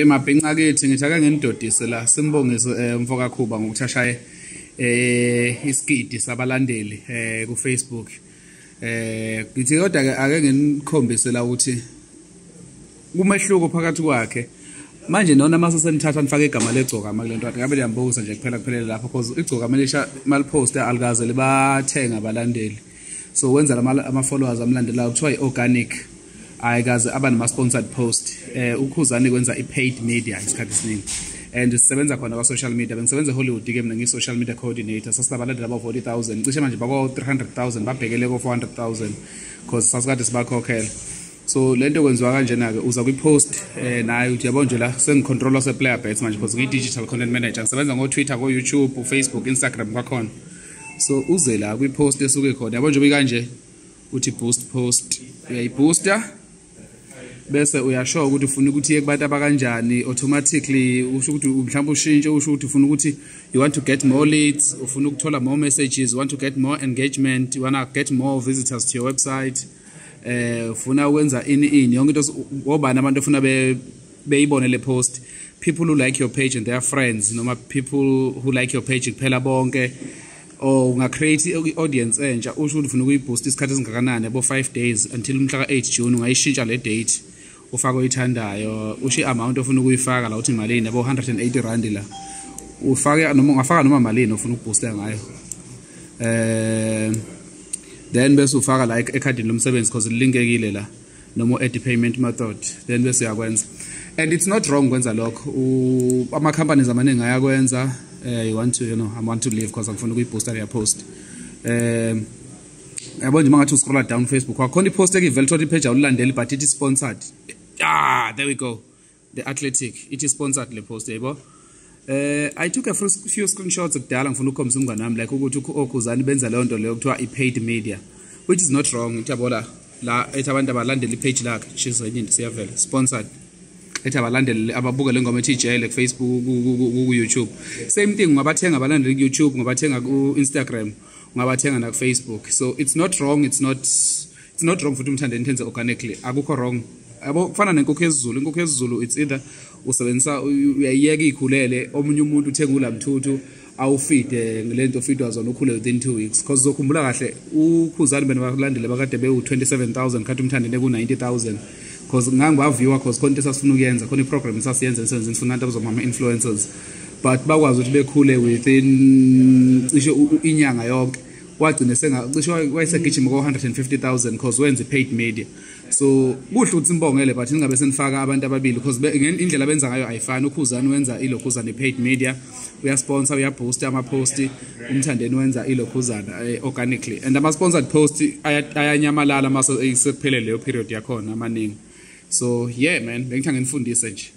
Mabhinca kithi ngithi ake nginidodise la simbongise umfo kaKhuba ngokuthi ashaye isigidi sabalandeli ku Facebook. Ngithi kodwa ake nginikhombise la ukuthi kumehluko phakathi kwakhe manje nona mase senithatha nifake igama legcokama kule nto ngabe liyambukisa nje kuphela kuphelele lapho because igcokama lisha maliposta alikaze libathenga abalandeli, so wenza ama followers amlandelayo kuthiwa i-organic, ayikaze aba nama sponsored post. Ukhuzani kwenza i-paid media isikhathi esiningi and sisebenza khona kwa social media. Bengisebenza eHollywood ke mina, ngi-social media coordinator. Sasinabalandeli aba 40,000, cishe manje bako 300,000, babhekele ko 400,000 because sasikade sibakhokhela. So lento kwenziwa kanjena ke, uza kwi-post naye uthi yabo nje la sengicontroller se-player bets manje because ngiyi-digital content manager, ngisebenza ngo-Twitter, ko-YouTube, Facebook, Instagram kwakhona. So uze la kwi-post esuke khona yabo nje kanje uthi boost post, uyayibooster bese uyasho ukuthi ufuna ukuthi iye kubantu abakanjani automatically, usho ukuthi mhlawumbe ushintshe, usho ukuthi ufuna ukuthi you want to get more leads, ufuna ukuthola more messages, you want to get more engagement, you want to get more visitors to your website, ufuna ukwenza ini ini yonke into, obani abantu ofuna beyibone le post, people who like your page and their friends, noma people who like your page kuphela bonke, or unga create i-audience entsha, usho ukuthi ufuna ukuyiboost isikhathi esingakanani, yabo 5 days until umhla ka-8 June, ungayishintsha le date ufake oyithandayo, usho i-amount ofuna ukuyifaka la uthi malini, yabo 180 rand la ufake, noma ungafaka noma malini ofuna ukuboosta ngayo, then bese ufaka la ekhadini lomsebenzi because linkekile la, noma add payment method, then bese uyakwenza. And it's not wrong kwenza lokho, ama companies amaningi ayakwenza. You want to, you know, I want to leave because angifuna ukuyiboosta leya post. Yabo nje mangathi uscrolla down Facebook wakhona ipost ekivela thola ipage awulandeli but it is sponsored. There we go, The Athletic, it is sponsored le post yabo. I took a few screenshots kudala ngifuna ukukhombisa umngane wami like ukuthi okhuzani benza leyo nto leyo kuthiwa i-paid media, which is not wrong. Ithabola la ethi abantu abalandela ipage lakhe shizo enye into siyavela sponsored, ethi abalandeli ababuka le ngoma ethi ijele ku Facebook, ku YouTube, same thing ungabathenga abalandeli ku YouTube, ungabathenga ku Instagram, ungabathenga na ku Facebook. So it's not wrong, it's not wrong futhi umthande intenze organically, akukho wrong yabo. Kufana nenkukhu yesiZulu, inkukhu yesiZulu it's either usebenzisa uyayiyeka ikhulele, omunye umuntu uthenga ulamthuthu awufide ngelento ofidwa zona ukhule within 2 weeks because uzokhumbula kahle ukhuzani bena balandele bakade bewu 27,000 kanti umthandene ku 90,000 because ngangibaviewer because khona into esasifuna ukuyenza, khona iprogram esasiyenza esenzisa sifuna abantu abazoma influencers, but bakwazi ukuthi bekhule within cishe inyanga yonke, wagcina senga cishe wayesegijima ko 150,000 because wenza paid media. So kuhle ukuthi simbongele but ningabe senifaka abantu ababili because indlela abenza ngayo ayifani. Ukhuzani wenza ilokhuzana paid media, uyasponsor, uyaboost ama post, umthandeni wenza ilokhuzana organically, and ama sponsored post ayanyamalala mase sekuphelele leyo period yakhona amaningi. So yeah man, bengithanda nginifundise nje.